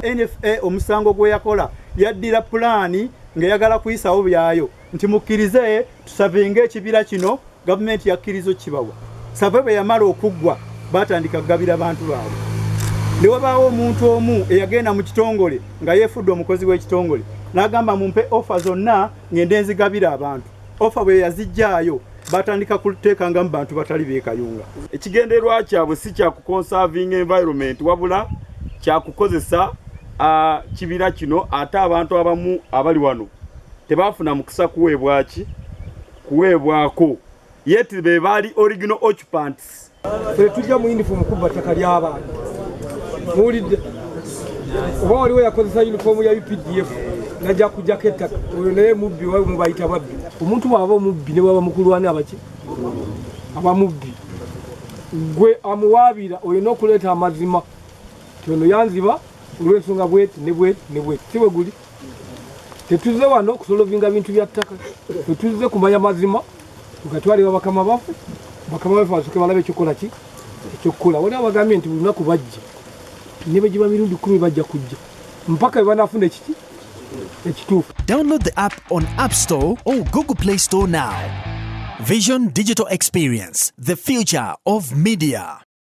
NFA omusango gwe yakola, yaddira pulaani ng'eyagala kuyisawo byayo nti mukkirize tusavinge ekibira kino. Gavumenti yakkiriza okukibawa. Survey bwe yamala okuggwa, batandika kugabira bantu baabwe, ne wabaawo omuntu omu eyagenda mu kitongole nga yeefudde omukozi w'ekitongole, n'agamba, "Mumpe offer zonna ngende nzigabira abantu." Offer bwe yazijjaayo, batandika kuteekangamu bantu batali beekayunga. Ekigendererwa kyabwe si kya kuconserving environment, wabula kyakukozesa kibira kino. Ate abantu abamu abali wano tebafuna mukisa kuweebwaki kuweebwako, yet be baali original occupants. Ffe tujja mu uniform kubba ttaka ly'abantu? Muwulidde oba waliwo yakozesa uniform ya UPDF najja kujjako ettaka? Oyo naye mubbi. Oba mubayita babbi. Omuntu bw'aba omubbi ne bwaba mukulwani, abaki aba mubbi. Gwe amuwaabira olina okuleeta amazima ti ono yanziba olw'ensonga bweti ne bweti ne bweti. Si bwe guli? Tetuzze wano kusolvinga bintu bya ttaka, tetuzze kumanya mazima tugatwalibwa bakama baffe. Bakama baffe basooke balabe ekyokukola ki ekyokukola. Waliwo abagambye nti buli lunaku bajja, ne bwe giba mirundi 10, bajja kujja mpaka bwe banaafuna ekiki ekituufu. Download the app on App Store or Google Play Store now. Vision Digital Experience, the future of media.